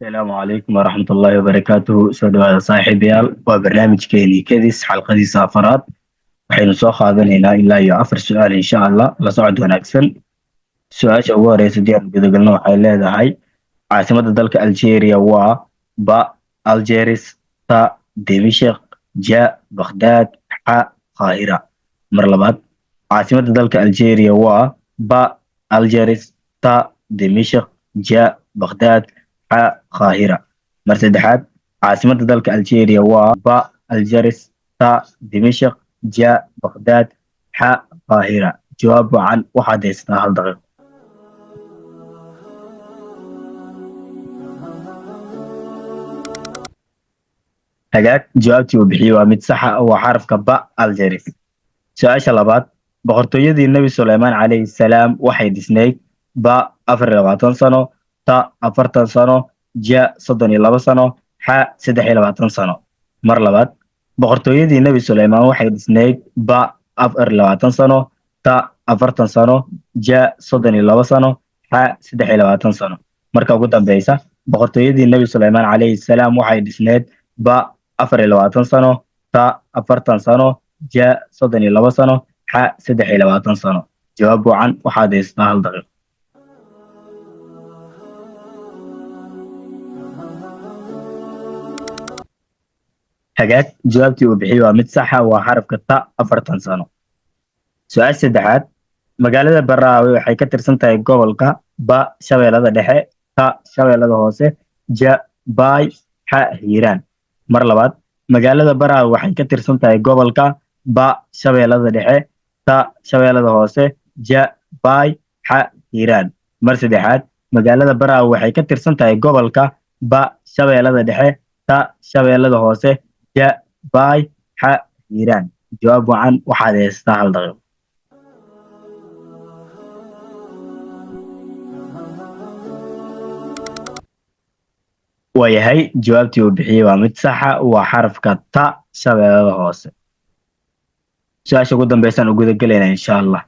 Asalaamu calaykum waraxmat ullaahi wabarakaatuhu. Soo dhawaada saaxiibayaal, waa barnaamijkeenii Kedis xalqadiisa afaraad. Waxaynu soo qaadanaynaa ilaa iyo afar su-aal, insha Allah. La socod wanaagsan. Su-aasha ugu horeysa haddii aan gudagalno waxay leedahay: caasimadda dalka Algeria waa ba Algeris, ta Dimishq, ja Baghdad, xa Qaahira. Mar labaad, caasimadda dalka Algeria waa ba Algeris, ta Dimishq, ja Baghdad, xa Qaahira. Mar saddexaad, caasimadda dalka Algeria waa ba Algeris, ta Dimishq, ja Baghdad, xa Qaahira. Jawaab wacan. Waxaad haysataa hal daqiiqo. Hagaag, jawaabtii uu bixiyey waa mid saxa, waa xarafka ba, Algeris. Su-aasha labaad: boqortooyadii Nebi Suleymaan calayhi salaam waxay dhisnayd ba 24 sano, ta 40 sano, ja 32 sano, xa 23 sano. Mar labaad, boqortooyadii Nebi Suleymaan waxay dhisnayd ba 24 sano, ta 40 sano, ja 32 sano, xa 23 sano. Marka ugu dambeysa, boqortooyadii Nebi Suleymaan calayhi salaam waxay dhisnayd ba 24 sano, ta 40 sano, ja 32 sano, xa 23 sano. Jawaab wacan. Waxaad haysataa hal daqiiqo. Hagaag, jawaabtii uu bixiyey waa mid saxa, waa xarafka ta, 40 sano. Su-aasha saddexaad: magaalada Baraawe waxay ka tirsan tahay gobolka ba Shabeellada Dhexe, ta Shabeellada Hoose, ja Baay, xa Hiiraan. Mar labaad, magaalada Baraawe waxay ka tirsan tahay gobolka ba Shabeellada Dhexe, ta Shabeellada Hoose, ja Baay, xa Hiiraan. Mar saddexaad, magaalada Baraawe waxay ka tirsan tahay gobolka ba Shabeellada Dhexe, ta Shabeellada Hoose, ja Baay, xa Hiiraan. Jawaab wacan. Waxaad haysataa hal daqiiqo. Waayahay, jawaabtii uu bixiyey waa mid saxa, waa xarafka ta, Shabeellada Hoose. Su-aasha ugu dambeysaan u guda gelaynaa, insha Allah.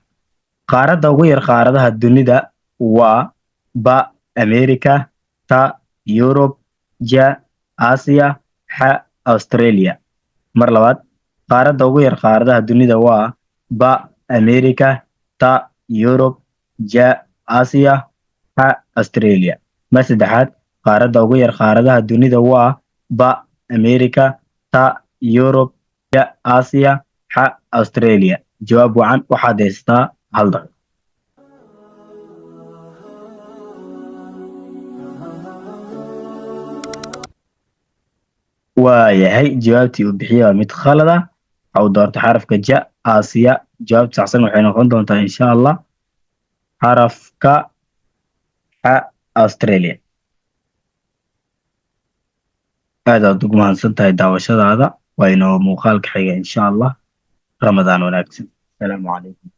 Qaaradda ugu yar qaaradaha dunida waa ba America, ta Yurub, ja Aasiya, xa Australia. Mar labaad, qaaradda ugu yar qaaradaha dunida waa ba America, ta Yurub, ja Aasiya, xa Australia. Mar saddexaad, qaaradda ugu yar qaaradaha dunida waa ba America, ta Yurub, ja Aasiya, xa Australia. Jawaab wacan. Waxaad haysataa hal daqiiqo. Waayahay, jawaabtii uu bixiyey waa mid khalad ah. Waxa uu doortay xarafka ja, Aasiya. Jawaabta saxsan waxay noqon doontaa, insha Allah, xarafka xa, Australia. Aad aad ugu mahadsan tahay daawashadaada. Waa inoo muuqaalka xiga, insha Allah. Ramadaan wanaagsan. Asalaamu calaykum.